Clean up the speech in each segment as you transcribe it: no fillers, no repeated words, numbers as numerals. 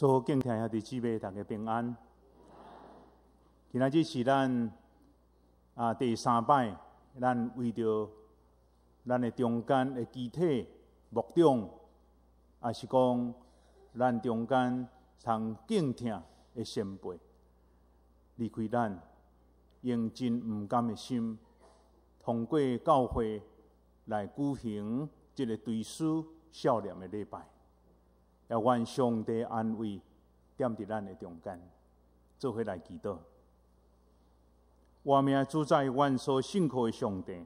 所有敬疼兄弟姊妹，大家平安。今仔日是咱第三擺，咱為著咱的中間的肢體牧長，抑是講咱中間通敬疼的前輩離開咱，用真毋甘的心，通過教會來舉行這个追思孝念的禮拜。也願上帝安慰，踮佇咱的中間，做伙來祈禱。活命主宰，阮所信靠的上帝，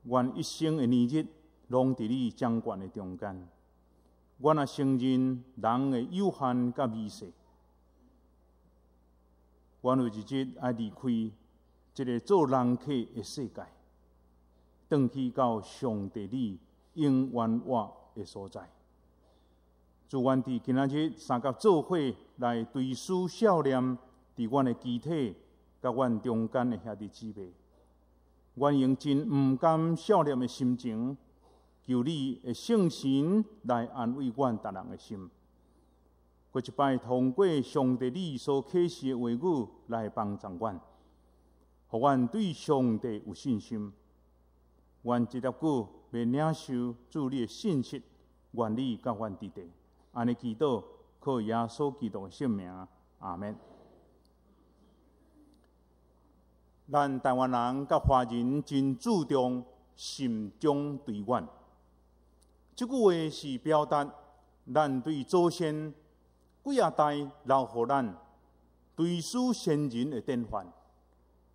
阮一生的年日，攏佇你掌權的中間。阮也承認人的有限佮微細，阮有一日愛離開這个做人客的世界，轉去到上帝你永遠活的所在。主，阮佇今仔日相佮做伙來追思孝念，佇阮的肢體佮阮中間的兄弟姊妹，阮用真毋甘孝念的心情，求你的聖神來安慰阮逐人的心。閣一擺通過上帝你所啟示的話語來幫助阮，予阮對上帝有信心。阮這粒久欲領受主你的信息，願你佮阮佇咧。按呢祈禱，靠耶穌基督的聖名，阿們。咱台灣人佮華人真注重慎終追遠，這句話是表達咱對祖先幾仔代留予咱追思先人的典範，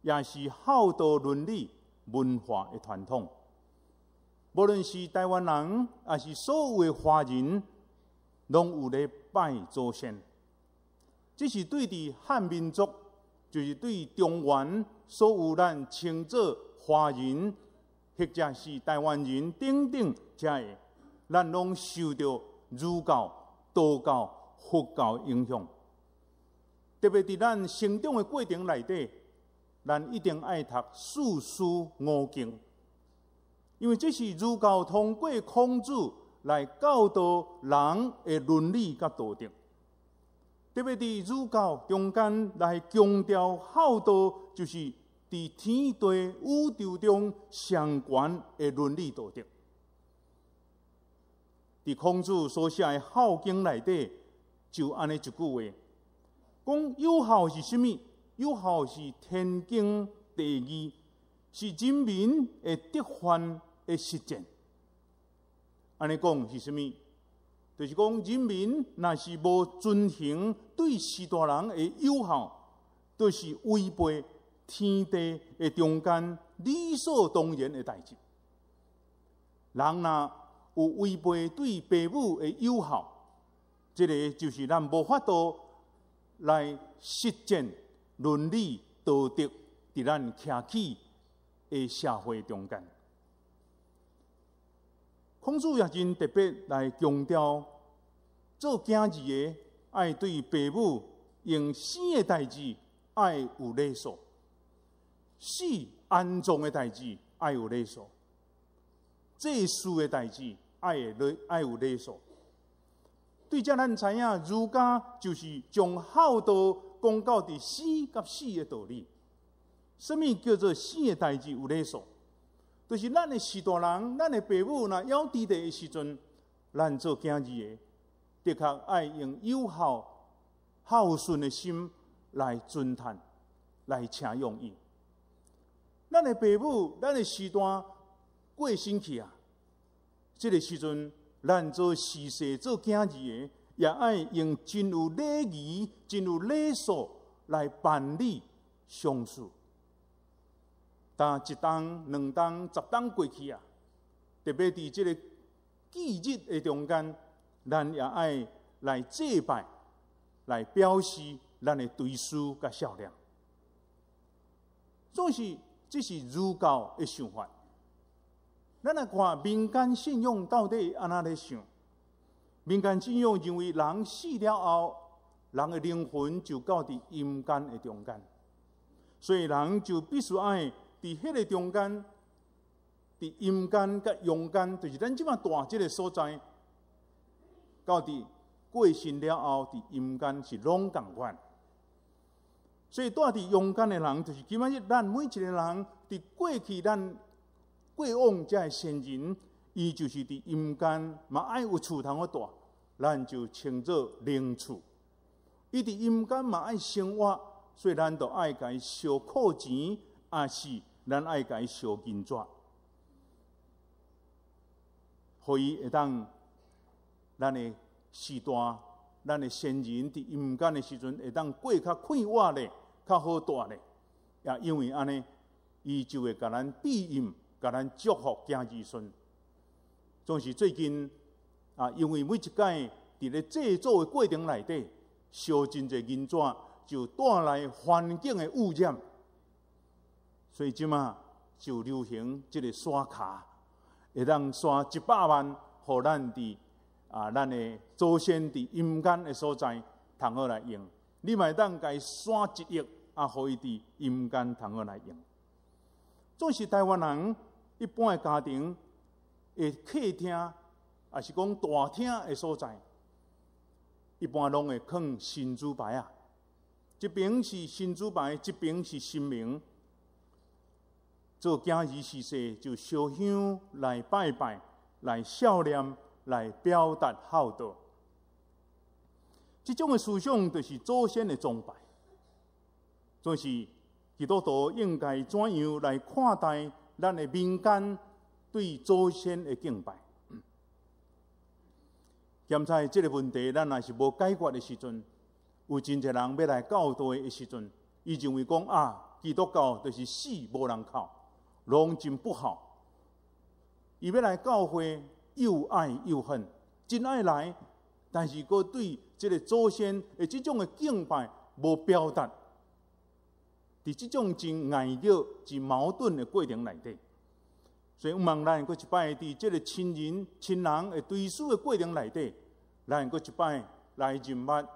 也是孝道倫理文化的傳統。無論是台灣人，抑是所有的華人，攏有咧拜祖先，這是對佇漢民族，就是對中原所有咱稱做華人或者是台灣人等等遮个，咱攏受著儒教、道教、佛教影響。特別佇咱成長的過程內底，咱一定愛讀四書五經，因為這是儒教通過孔子來教導人的倫理佮道德，特別佇儒教中間來強調孝道，就是佇天地宇宙中上懸的倫理道德。佇孔子所寫的《孝經》內底，就按呢一句話，講有孝是啥物？有孝是天經地義，是人民的德範的實踐。按呢講是啥物？就是講人民若是無遵行對序大人的友孝，就是違背天地的中間理所當然的代誌。人若有違背對爸母的友孝，這个就是咱無法度來實踐倫理道德，佇咱徛起的社會中間。孔子也真特別來強調，做囝兒的愛對爸母用生的代誌愛有禮數，死安葬的代誌愛有禮數，祭祀的代誌愛有禮數。對這咱知影，儒家就是將孝道講到佇生佮死的道理。啥物叫做生的代誌有禮數？就是咱的序大人，咱的爸母若猶佇咧的時陣，咱做囝兒的，的確愛用友孝、孝順的心來尊嘆、來請養伊。咱的爸母、咱的序大過身去啊，這个時陣，咱做序細、做囝兒的，也愛用真有禮儀、真有禮數來辦理喪事。但一冬、兩冬、10冬過去啊，特別佇這个忌日的中間，咱也愛來祭拜，來表示咱的追思佮孝念。總是這是儒教的想法。咱來看民間信仰到底按怎咧想？民間信仰認為人死了後，人的靈魂就到佇陰間的中間，所以人就必須愛佇彼个中間，佇陰間佮陽間，就是咱這馬蹛這个所在，到佇過身了後，佇陰間是攏仝款。所以，住佇陽間的人，就是今仔日咱每一個人，佇過去咱過往這个先人，伊就是佇陰間嘛愛有厝通好蹛，咱就稱做靈厝。伊佇陰間嘛愛生活，所以咱就愛共伊燒苦錢，抑是咱愛共伊燒銀紙，予伊會當咱的時代，咱的先人佇陰間的時陣，會當過較快活咧，較好蹛咧。也因為按呢，伊就會共咱庇蔭，共咱祝福子兒孫。總是最近啊，因為每一擺佇咧祭祖的過程內底，燒真濟銀紙，就帶來環境的污染，所以這馬就流行這个刷卡，會當刷100萬，予咱佇啊，咱的祖先佇陰間的所在通好來用。你嘛會當共伊刷1億，啊，予伊佇陰間通好來用。總是台灣人一般的家庭的客廳，抑是講大廳的所在，一般攏會囥神主牌仔。一邊是神主牌，一邊是神明。做囝兒辭世，就燒香來拜拜，來孝念，來表達孝道。這種的思想就是祖先的崇拜。總是基督徒應該怎樣來看待咱的民間對祖先的敬拜？兼且這个問題，咱若是無解決的時陣，有真濟人欲來教會的時陣，伊認為講啊，基督教就是死無人哭，攏真不好。伊欲來教會，又愛又恨，真愛來，但是閣對這个祖先的這種的敬拜無表達，佇這種真礙熱、真矛盾的過程內底，所以毋茫咱閣一擺佇這个親人、親人的追思的過程內底，咱閣一擺來認捌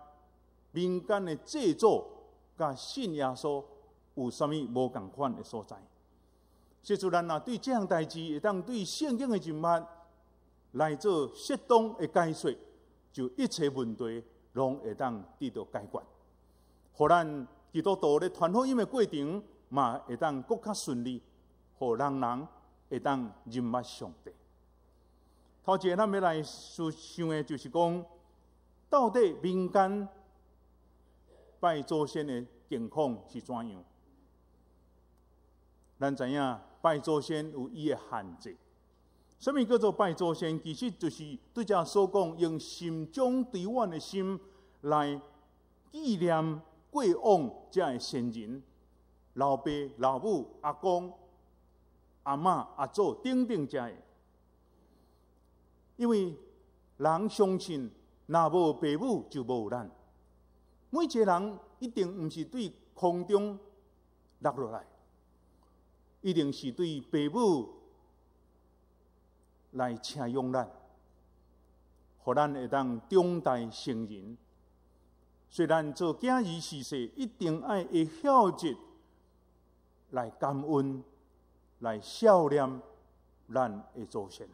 民間的祭祖佮信耶穌有啥物無仝款的所在。說出咱若對這項代誌會當對聖經的認捌來做適當的解說，就一切問題攏會當得到解決，予咱基督徒咧傳福音的過程嘛會當閣較順利，予人人會當認捌上帝。頭一个咱欲來思想的，就是講，到底民間拜祖先的情況是怎樣？咱知影拜祖先有伊的限制。啥物叫做拜祖先？其實就是對遮所講，用心中追遠的心來紀念過往遮的先人、老爸、老母、阿公、阿嬤、阿祖等等遮的。因為人相信，若無爸母就無咱。每一个人一定毋是對空中落落來，一定是對爸母來請養咱，予咱會當長大成人。雖然做囝兒辭世，一定愛會曉得來感恩、來孝念咱的祖先。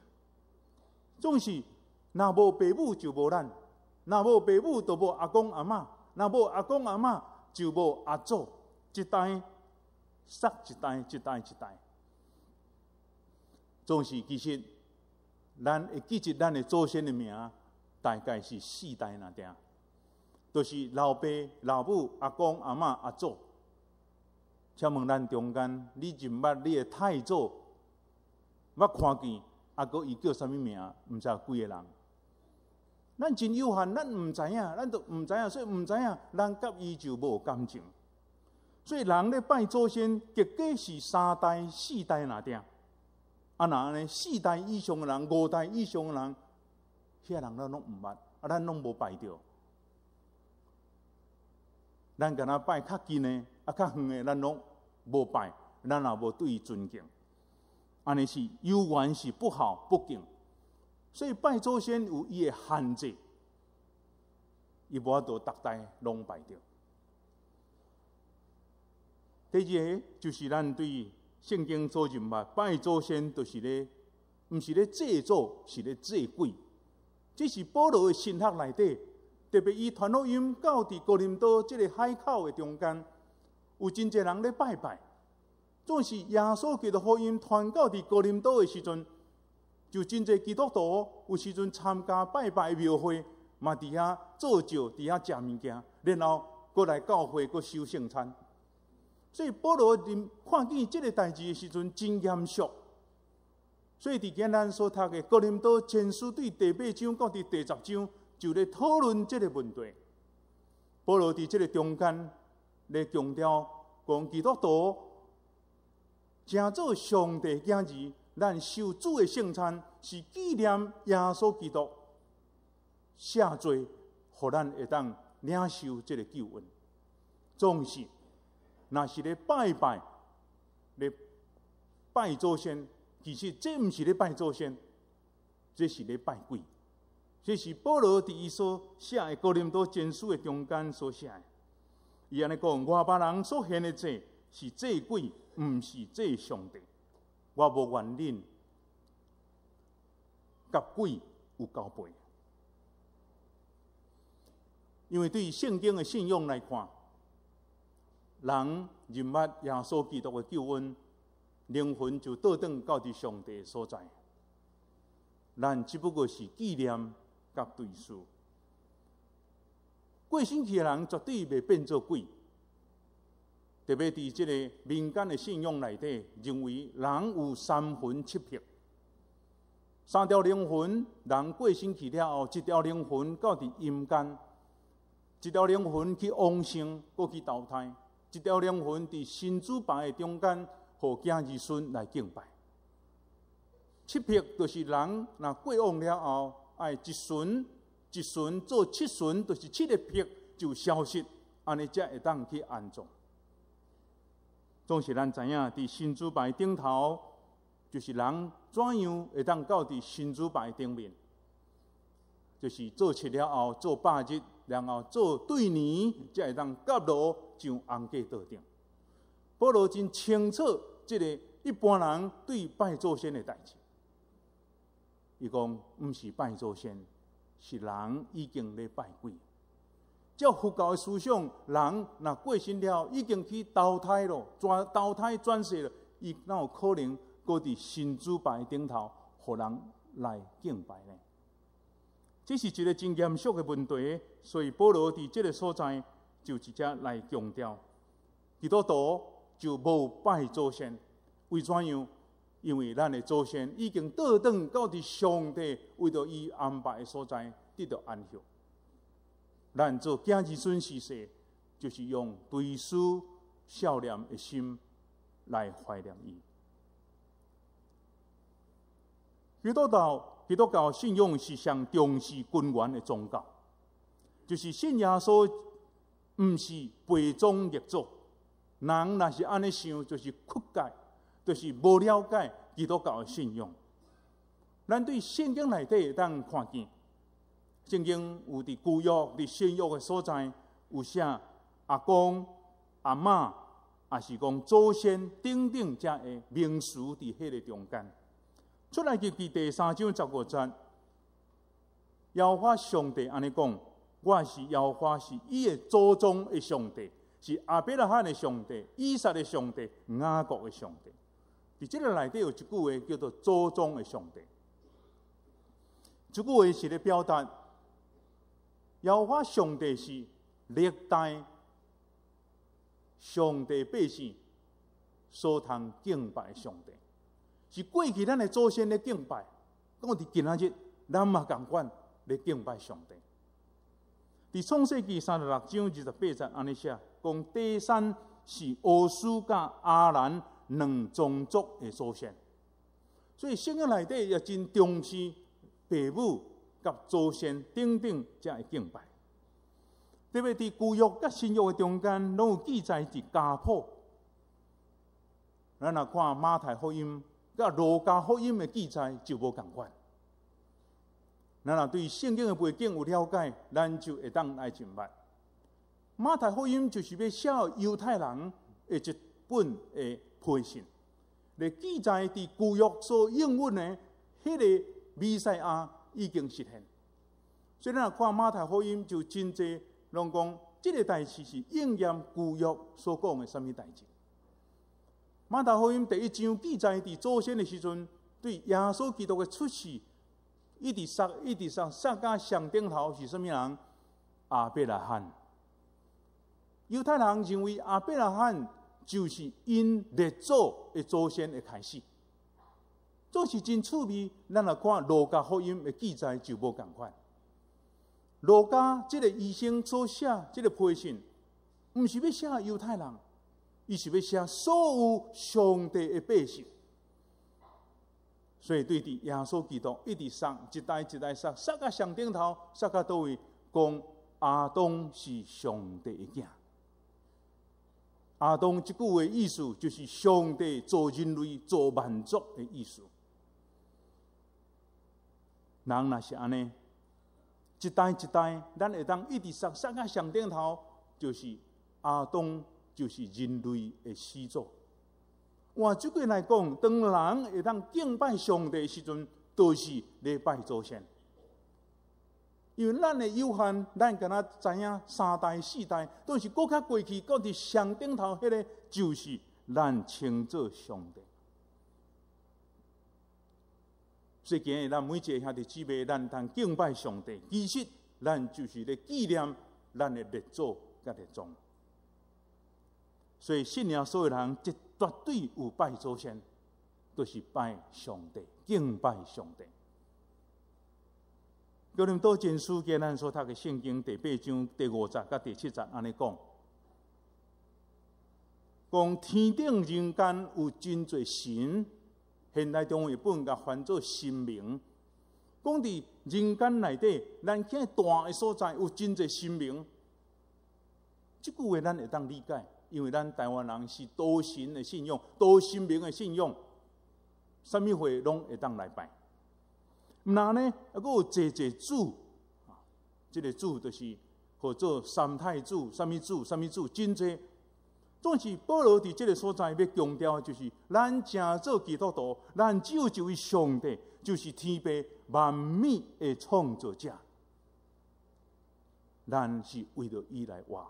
總是若無爸母就無咱，若無爸母就無阿公阿嬤，若無阿公阿嬤就無阿祖，一代殺一代，一代一代。總是其實，咱會記得咱的祖先的名，大概是四代爾定，就是老爸、老母、阿公、阿嬤、阿祖。請問咱中間，你認捌你的太祖？捌看見，啊，閣伊叫啥物名？毋知有幾个人？咱真有限，咱毋知影，咱都毋知影，所以毋知影，咱佮伊就無感情。所以人咧拜祖先，結果是三代、四代爾定。啊，若按呢，四代以上的人，五代以上的人，遐人咱攏毋捌，啊，咱攏無拜著。咱敢若拜較近的，啊，較遠的，咱攏無拜，咱也無對伊尊敬。按呢是有緣是不好不敬，所以拜祖先有伊的限制，伊無法度逐代攏拜著。第二个就是咱對聖經所認捌，拜祖先就是咧，毋是咧祭祖，是咧祭鬼。這是保羅的神學內底，特別伊傳福音到佇哥林多這个海口的中間，有真濟人咧拜拜。總是耶穌基督福音傳到佇哥林多的時陣，就真濟基督徒有時陣參加拜拜的廟會，嘛佇遐做醮，佇遐食物件，然後閣來教會閣守聖餐。所以保羅看見這个代誌的時陣，真嚴肅。所以佇今咱所讀的哥林多前書對第八章到佇第10章，就咧討論這个問題。保羅佇這个中間咧強調，講基督徒成做上帝囝兒，咱受主的聖餐是紀念耶穌基督赦罪，予咱會當領受這个救恩。總是，若是咧拜拜，咧拜祖先，其實這毋是咧拜祖先，這是咧拜鬼。這是保羅佇伊所寫的哥林多前書的中間所寫的。伊按呢講，外邦人所獻的祭是祭鬼，毋是祭上帝。我無願恁佮鬼有交陪。因為對聖經的信仰來看，人認捌耶穌基督的救恩，靈魂就倒轉到佇上帝的所在。咱只不過是紀念佮追思。過身去的人絕對袂變做鬼。特別佇這个民間的信仰內底，認為人有三魂七魄，三條靈魂，人過身去了後，一條靈魂到佇陰間，一條靈魂去往生，閣去投胎，一條靈魂佇神主牌的中間，予囝兒孫來敬拜。七魄就是人若過往了後，愛一旬一旬做七旬，就是七个魄就消失，按呢才會當去安葬。總是咱知影，佇神主牌頂頭，就是人怎樣會當到佇神主牌頂面，就是做七了後做100日，然後做對年，才會當降落上紅果桌頂。保羅真清楚，這个一般人對拜祖先的代誌。伊講，毋是拜祖先，是人已經咧拜鬼。照佛教的思想，人若過身了，已經去投胎咯，轉投胎轉世了，伊哪有可能閣佇神主牌頂頭，予人來敬拜呢？這是一个真嚴肅的問題，所以保羅佇這个所在就直接來強調，基督徒就無拜祖先，為怎樣？因為咱的祖先已經倒轉到佇上帝為著伊安排的所在得到安息。咱做囝兒孫施洗，就是用追思少年的心來懷念伊。基督教信仰是上重視根源的宗教，就是信耶穌，毋是背宗立祖。人若是按呢想，就是曲解，就是無了解基督教的信仰。咱對聖經內底會當看見，聖經有佇舊約、佇新約的所在，有寫阿公、阿嬤，抑是講祖先等等遮的名詞佇彼个中間。出埃及記第3章15節，耶和華上帝按呢講：我是耶和華，是伊的祖宗的上帝，是亞伯拉罕的上帝、以撒的上帝、雅各的上帝。佇這个內底有一句話叫做祖宗的上帝。這句話是咧表達，耶和華上帝是歷代上帝百姓所通敬拜的上帝，是過去咱的祖先咧敬拜，到佇今仔日，咱嘛仝款咧敬拜上帝。佇創世記36章28節按呢寫，講底閃是烏斯佮亞蘭兩宗族的祖先，所以聖經內底也真重視父母佮祖先等等遮的敬拜。特別佇舊約佮新約的中間，攏有記載佇家譜。咱若看馬太福音佮路加福音的記載就無仝款。咱若對聖經的背景有了解，咱就會當來明白。馬太福音就是欲寫予猶太人的一本的批信，來記載佇舊約所應允的彼个彌賽亞已經實現。所以咱若看馬太福音就真濟攏講，這个代誌是應驗舊約所講的啥物代誌。馬太福音第一章記載，佇祖先的時陣，對耶穌基督的出世，一直殺，一直殺，殺到上頂頭是啥物人？亞伯拉罕。猶太人認為亞伯拉罕就是𪜶列祖的祖先的開始。總是真趣味，咱來看路加福音的記載就無仝款。路加這个醫生所寫這个批信，毋是欲寫猶太人，伊是欲寫所有上帝的百姓。所以對佇耶穌基督一直殺，一代一代殺，殺到上頂頭，殺到佗位，講亞當是上帝的囝。亞當這句話意思就是上帝造人類、造萬族的意思。人若是按呢，一代一代，咱會當一直殺殺到上頂頭，就是亞當，就是人類的始祖。換這句來講，當人會當敬拜上帝的時陣，就是咧拜祖先。因為咱的有限，咱敢若知影三代四代，都是閣較過去，閣佇上頂頭，彼个就是咱稱做上帝。所以今日咱每一个兄弟姊妹，咱通敬拜上帝，其實咱就是咧紀念咱的列祖佮列宗。所以信耶穌的人，這絕對有拜祖先，都是拜上帝，敬拜上帝。哥林多前書今咱所讀的聖經第八章第五節佮第七節按呢講，講天頂人間有真濟神，現代中文譯本共翻做神明。講佇人間內底，咱見大的所在有真濟神明。這句話咱會當理解，因為咱台灣人是多神的信仰，多神明的信仰，啥物會攏會當來拜。毋若呢，猶閣有濟濟主，這个主就是號做三太子、啥物主、啥物主，真濟。總是保羅佇這个所在欲強調，就是咱誠做基督徒，咱只有一位上帝，就是天父萬物的創造者。咱是為著伊來活。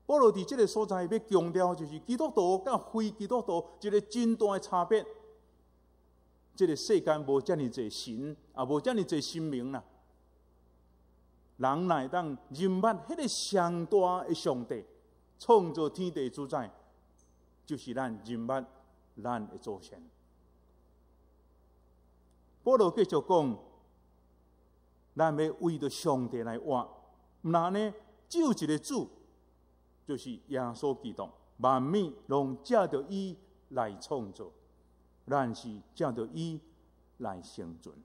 保羅佇這个所在欲強調，就是基督徒佮非基督徒一个真大的差別。這个世間無遮爾濟神，也無遮爾濟神明啦。人若會當認捌彼个上大的上帝，創造天地主宰，就是咱認捌咱的祖先。保羅繼續講，咱欲為著上帝來活，毋若呢，只有一个主，就是耶穌基督，萬物攏藉著伊來創造。咱是藉著伊來生存，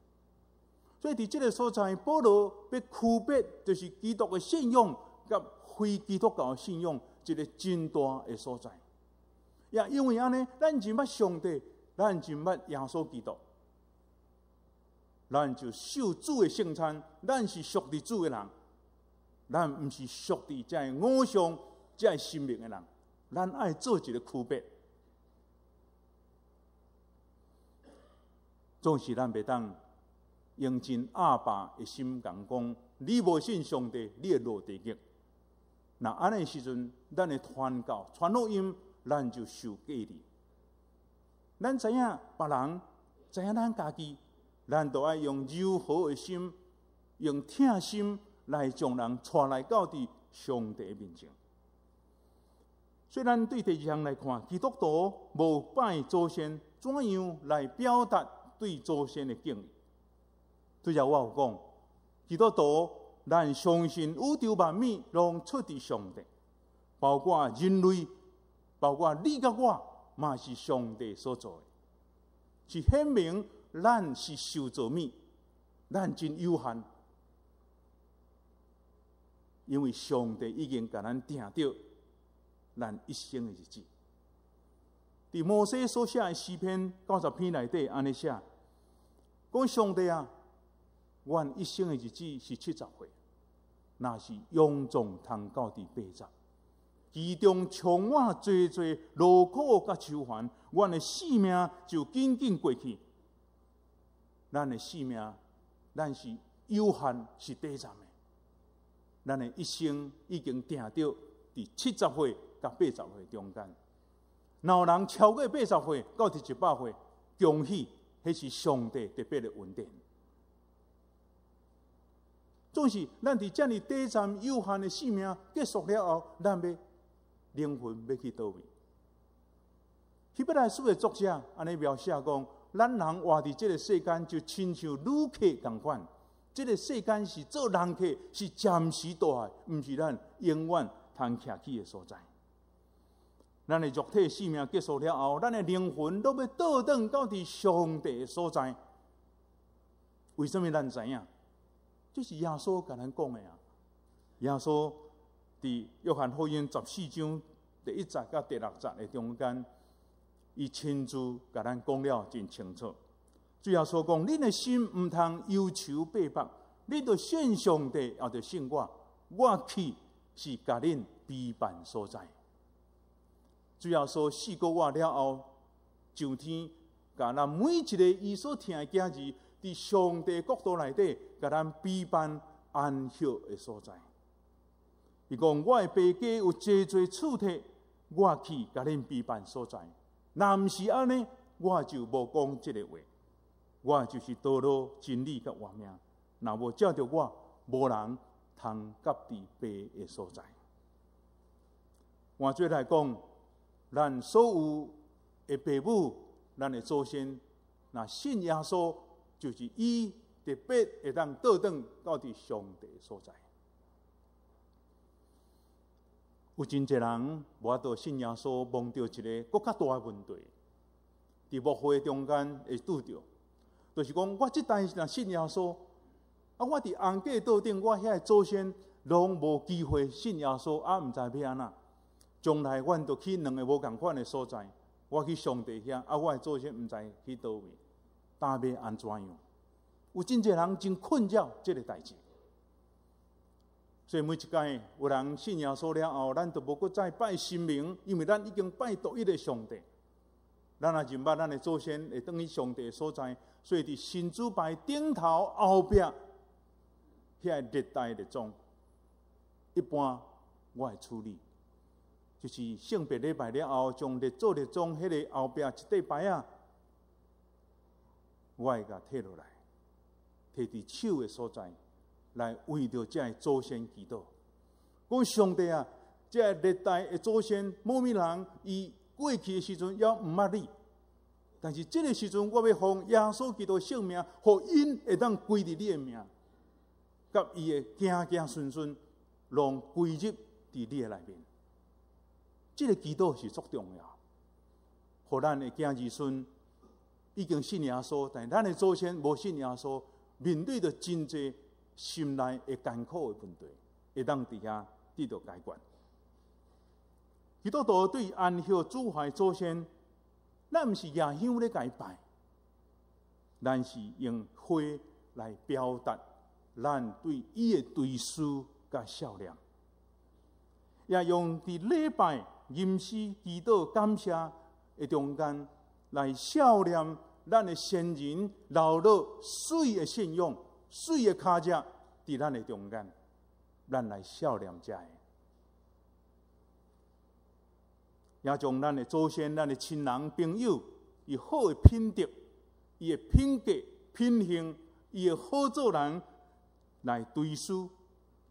所以佇這个所在，保羅欲區別，就是基督的信仰佮非基督教的信仰一个真大的所在。也因為按呢，咱認捌上帝，咱認捌耶穌基督，咱就受主的聖餐，咱是屬佇主的人，咱毋是屬佇這个偶像、這个神明的人，咱愛做一个區別。總是咱袂當用真鴨霸的心共講，你無信上帝，你會落地獄。若按呢時陣，咱的傳教、傳福音，咱就受隔離。咱知影別人，知影咱家己，咱都愛用柔和的心，用疼心來將人帶來到佇上帝面前。雖然對第二項來看，基督徒無拜祖先，怎樣來表達對祖先的敬意？拄才我有講，基督徒咱相信宇宙萬物攏出自上帝，包括人類，包括你佮我，嘛是上帝所造的，是顯明咱是受造物，咱真有限，因為上帝已經共咱定著咱一生的日子。佇摩西所寫的詩篇90篇內底，按呢寫，講上帝啊，阮一生的日子是70歲，若是勇壯通到佇80，其中充滿濟濟勞苦佮愁煩，阮的性命就緊緊過去。咱的性命，咱是有限，是短暫的。咱的一生已經定著佇70歲佮80歲中間。若有人超過八十歲到佇100歲，恭喜，彼是上帝特別的恩典。總是咱佇遮爾短暫有限的生命結束了後，咱欲靈魂欲去佗位？希伯來書的作者按呢描寫講，咱人活佇這个世間就親像旅客仝款。這个世間是做人客，是暫時蹛來，毋是咱永遠通徛起的所在。咱的肉體生命結束了後，咱的靈魂攏欲倒轉到佇上帝的所在。為什麼咱知影？這是耶穌共咱講的啊！耶穌佇約翰福音14章第1節佮第6節的中間，伊親自共咱講了真清楚。主耶穌講：恁的心毋通憂愁迷惑，恁著信上帝，也著信我。我去是共恁備辦所在。主耶穌四個活了後，上天共咱每一个伊所疼的囝兒，佇上帝國度內底，共咱備辦安息的所在。伊講：我的爸家有濟濟厝宅，我去共恁備辦所在。若毋是按呢，我就無講這个話。我就是道路、真理佮活命。若無藉著我，無人通到佇爸的所在。換做來講，咱所有的爸母，咱的祖先，若信耶穌，就是伊特別會當倒轉到佇上帝所在。有真濟人無法度信耶穌，摸著一个閣較大的問題，佇牧會中間會拄著，就是講我這代若信耶穌，啊，我佇翁家桌頂，我遐个祖先攏無機會信耶穌，啊，毋知欲按怎。將來阮著去兩个無仝款的所在，我去上帝遐，啊，我的祖先毋知去佗位，焦欲按怎樣？有真濟人真困擾這个代誌。所以每一擺有人信耶穌了後，咱就無閣再拜神明，因為咱已經拜獨一的上帝。咱也認捌咱的祖先會轉去上帝的所在，所以佇神主牌頂頭後壁遐歷代列宗，一般我會處理，就是聖別禮拜了後，將列祖列宗彼个後壁一塊牌仔，我會共提落來，提佇手的所在。來為著這个祖先祈禱，講上帝啊，這个歷代的祖先某物人，伊過去的時陣猶毋捌你，但是這个時陣我欲奉耶穌基督聖名，予𪜶會當歸入你的名，佮伊的子子孫孫攏歸入佇你的內面。這个祈禱是足重要，予咱的子兒孫已經信耶穌，但咱的祖先無信耶穌，面對著真濟心內的艱苦的問題，會當佇遐得著解決。基督徒對安息主懷祖先，咱毋是舉香咧共伊拜，咱是用花來表達咱對伊的追思佮孝念，也用佇禮拜、吟詩、祈禱、感謝的中間來孝念咱的先人留落媠的信仰。媠的跤跡佇咱的中間，咱來孝念這个，也將咱的祖先、咱的親人、朋友，伊好的品德、伊的品格、品行、伊的好做人，來追思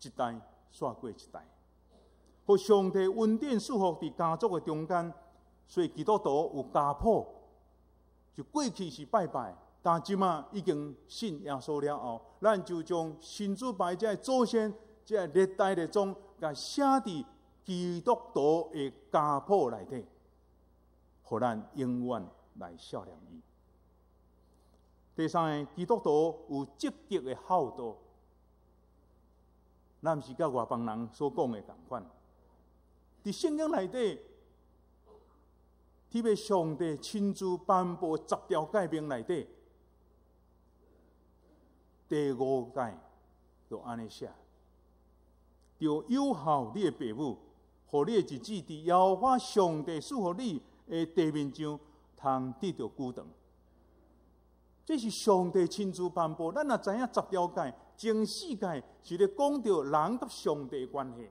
一代煞過一代，予上帝恩典賜福佇家族的中間，所以基督徒有家譜，就過去是拜拜。但這馬已經信耶穌了後，咱就將神主牌這个祖先、這个歷代列宗，共寫佇基督徒的家譜內底，予咱永遠來孝念伊。第三个，基督徒有積極的孝道，咱毋是佮外邦人所講的仝款。佇聖經內底，特別上帝親自頒布十條誡命內底。第五誡就按呢寫，著友孝你的爸母，予你的日子佇耶和華上帝賜予你的地面上，通得著久長。這是上帝親自頒布。咱若知影十條誡、前四誡是咧講著人佮上帝的關係。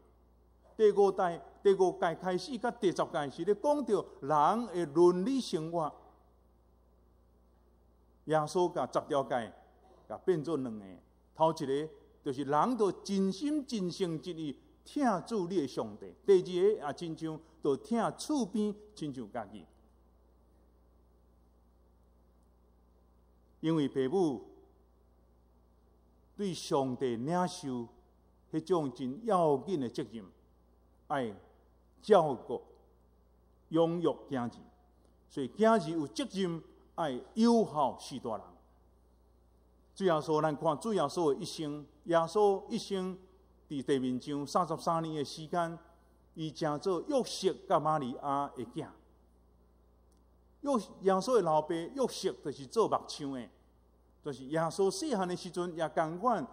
第五代、第五誡開始，佮第10誡是咧講著人的倫理生活。耶穌共十條誡共變做兩個，頭一个就是人著盡心盡性盡意疼主你的上帝；第二个也親像著疼厝邊親像家己。因為父母對上帝領受彼種真要緊的責任，愛照顧、養育囝兒，所以囝兒有責任愛友好序大人。主耶穌，咱看主耶穌的一生，耶穌一生佇地面上33年的時間，伊成做約瑟佮瑪利亞的囝。約耶穌的老爸約瑟就是做木匠的，就是耶穌細漢的時陣也仝款，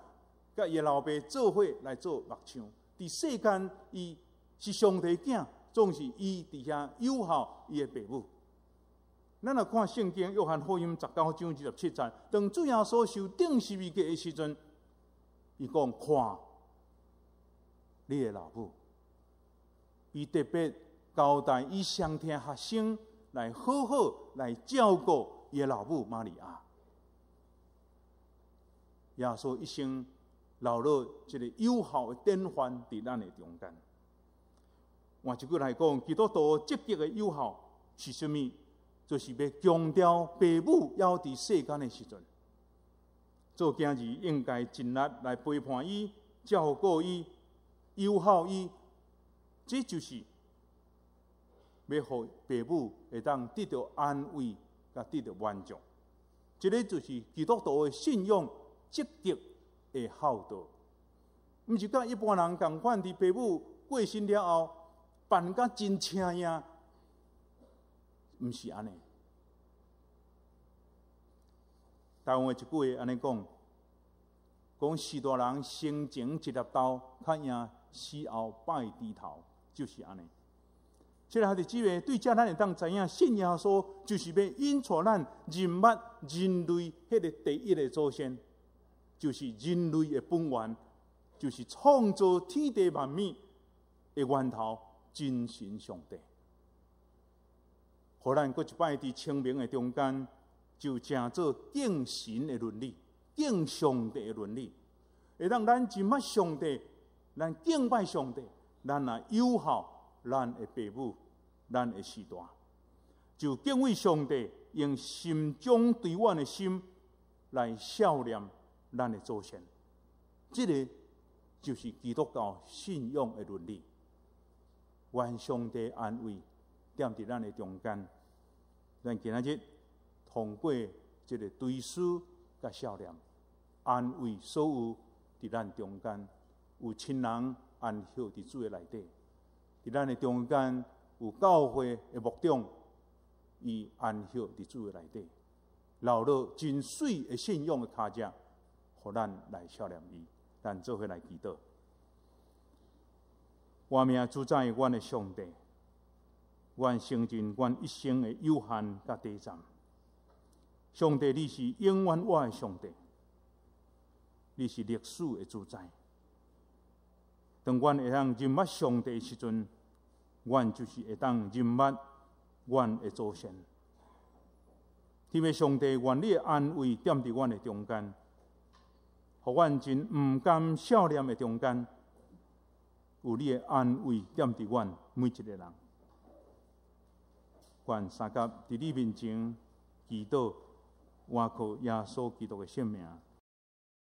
佮伊老爸做伙來做木匠。佇世間，伊是上帝囝，總是伊佇遐友好伊的爸母。咱若看聖經約翰福音19章27節，當主耶穌受釘十字架的時陣，伊講看你的老母。伊特別交代伊上疼學生來好好來照顧伊的老母瑪利亞。耶穌一生留落一个有效的典範佇咱的中間。換一句來講，基督徒積極的友好是啥物？就是欲強調父母猶佇世間的時陣，做囝兒應該盡力來陪伴伊、照顧伊、友好伊，這就是欲予父母會當得著安慰，佮得著滿足。這个就是基督徒的信仰積極的孝道，毋是佮一般人仝款，佇父母過身了後，扮甲真請影，毋是按呢。台灣的一句話按呢講，講序大人生前一粒豆，較贏死後拜豬頭，就是按呢。這个兄弟姊妹，對這咱會當知影，信耶穌就是欲引帶咱認捌人類彼个第一个祖先，就是人類的本源，就是創造天地萬物的源頭，真神上帝。予咱閣一擺佇清明的中間，就成做敬神的倫理，敬上帝的倫理，會當咱認捌上帝，咱敬拜上帝，咱來友好咱的父母，咱的序大，就敬畏上帝，用心中對阮的心來孝念咱的祖先，這个就是基督教信仰的倫理。願上帝安慰踮佇咱的中間，咱今仔日通過這个追思佮孝念，安慰所有佇咱中間有親人安息佇主的內底，佇咱的中間有教會的牧長，伊安息佇主的內底，留落真媠的信仰的跤跡，予咱來孝念伊。咱做伙來祈禱。活命主宰阮的上帝，阮承認阮一生的有限佮短暫。上帝，你是永遠活的上帝，你是歷史的主宰。當阮會當認捌上帝的時陣，阮就是會當認捌阮的祖先。天父上帝，願你的安慰踮佇阮的中間，予阮真毋甘孝念的中間，有你的安慰踮佇阮每一个人。願相佮佇你面前祈禱，倚靠耶穌基督的聖名。